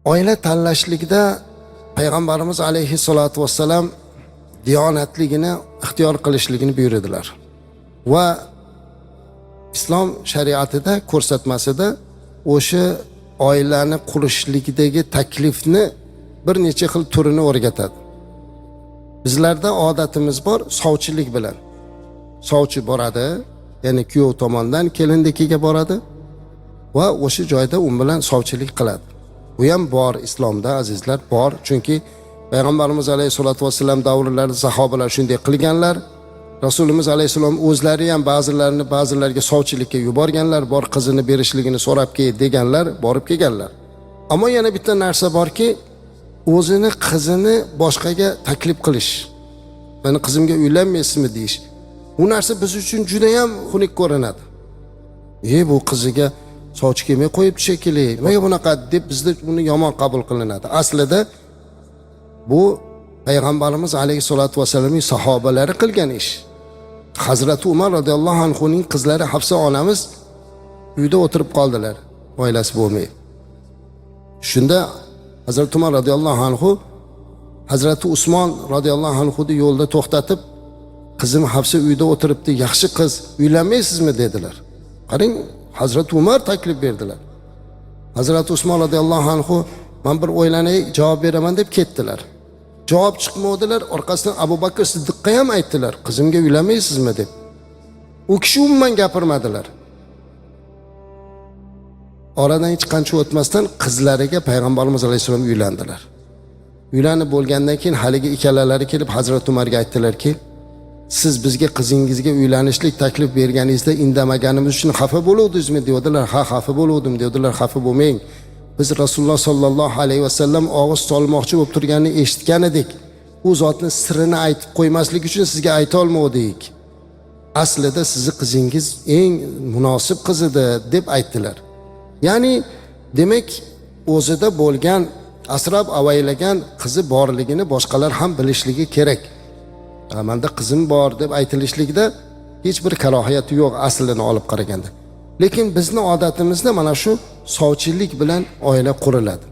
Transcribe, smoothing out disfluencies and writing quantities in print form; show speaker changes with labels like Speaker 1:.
Speaker 1: Oila tanlashlikda payg'ambarimiz alayhissalotu vassalam diyonatligini ixtiyor qilishligini buyurdilar. Va islom shariatida ko'rsatmasida o'sha oilani qurishlikdagi taklifni bir necha xil turini o'rgatadi. Bizlarda odatimiz bor sovchilik bilan. Sovchi boradi, ya'ni kuyov tomondan kelinnikiga boradi va o'sha joyda u bilan sovchilik qiladi. Bu ham bor islomda, azizlar, bor. Chunki payg'ambarimiz alayhissalotu vassalam davrlarida sahobalar shunday qilganlar. Rasulimiz alayhissalom o'zlari ham ba'zilarini ba'zilarga sovchilikka yuborganlar, bor qizini berishligini so'rab kel deganlar, borib kelganlar. Ammo yana bitta narsa borki, o'zini qizini boshqaga taklif qilish. Meni qizimga uylanmaysizmi deyish. Bu narsa biz uchun juda ham xunuk ko'rinadi. Bu qiziga sovchi kelmay qo'yibdi shekilli. Nimaga bunaqa deb bizda uni yomon qabul qilinadi. Aslida bu payg'ambarimiz alayhissalotu vassalamning sahobalari qilgan ish. Hazrati Umar radhiyallohu anhuning qizlari Hafsa onamiz uyda o'tirib qoldilar, oilasi bo'lmay. Shunda Hazrati Umar radhiyallohu anhu Hazrati Usmon radhiyallohu anhuni yo'lda to'xtatib, qizim Hafsa uyda o'tiribdi, yaxshi qiz, uylanmaysizmi dedilar. Qarang, Hazrati Umar taklif berdilar. Hazrati Usmon radhiyallohu anhu men bir o'ylanay, javob beraman deb ketdilar. Javob chiqmadilar, orqasidan Abu Bakr Siddiqqa ham aytdilar, qizimga uylanmaysizmi deb. U kishi umuman gapirmadilar. Oradan hech qancha o'tmasdan qizlariga payg'ambarimiz alayhissalom uylandilar. Uylanib bo'lgandan keyin haligi ikkalalari kelib Hazrat Umarga aytdilarki, siz bizga qizingizga uylanishlik taklif berganingizda indamaganimiz uchun xafa bo'luvdingizmi dedilar. Ha, xafa bo'luvdim dedilar. Xafa bo'lmang. Biz Rasululloh sollallohu alayhi vasallam og'iz solmoqchi bo'lib turganini eshitgan edik. U zotni sirini aytib qo'ymaslik uchun sizga ayta olmadik. Aslida sizni qizingiz eng munosib qiz edi deb aytdilar. Ya'ni demak o'zida bo'lgan asrab avaylagan qizi borligini boshqalar ham bilishligi kerak. Menda qizim bor deb aytilishligida hech bir karohiyati yo'q aslini olib qaraganda. Lekin bizni odatimizda mana shu sovchilik bilan oila quriladi.